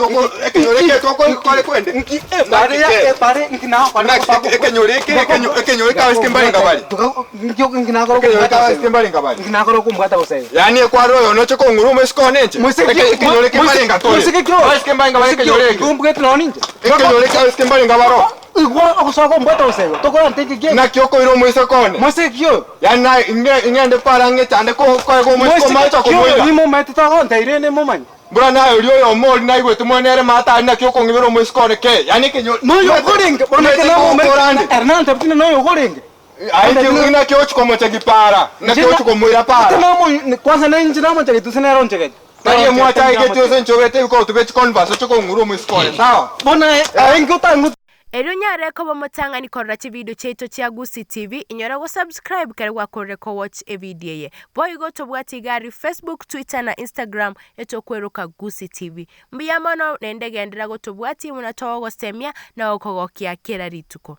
toko ekenyoro eke tokore kwende. Nki ebare ya ebare nki nagokora Naki ekenyoro eke ekenyo ekenyoro eke abasike mbarenga bare. Nki nki nagokora Ekenyoro eke abasike mbarenga bare. Nki nagokora okombwata bosa igo. Yaani ekware oyo noche kong'ura omoiseke one inche. Moiseke Eke ekenyoro eke mbarenga tore. Moiseke ki oyo? Abasike mbarenga bare ekenyoro eke. Igo mbwete nonya ninche. Ekenyoro eke abasike mbarenga baroo. Igo ogosoa kombwata bosa igo tokorenta eke kiaito. Naki okoira omoiseke one? Moiseke ki oyo? Yaani naye ing'e ing'ende para ng'echande ko koega omoiseke omache Moiseke ki oyo okomoira. nimomanyete togonteire nimomanye. Mbura naye oria oyomo oria naigwete mwene ere maate aria naki okong'ibera omoiseke one ke? Yaani ekenyo Noyo okorenge bono Nete eke namomanyete gokorande. ere nantebeti ng'a noyo okorenge. Aye inki naki ogochia komochegi para? Naki ogochia komoira para? Kwanza ninche namochegete gose nere onchegete? Tari emwacha aigete ase inche obete ebikoroto bie chiconverse oche kong'ura omoiseke one sawa? Bono aye inki otang'u. Erio onyare koba omotang'ani korora chividio chiaito chia Gusii TV, inyora gosubscribe kere gwakorire kowatch evidio eye. Boigo tobwate iga aria Facebook, Twitter na Instagram etokweroka Gusii TV. Mbuya mono naende genderera gotobwatia buna togogosemia na gokogokia kera rituko.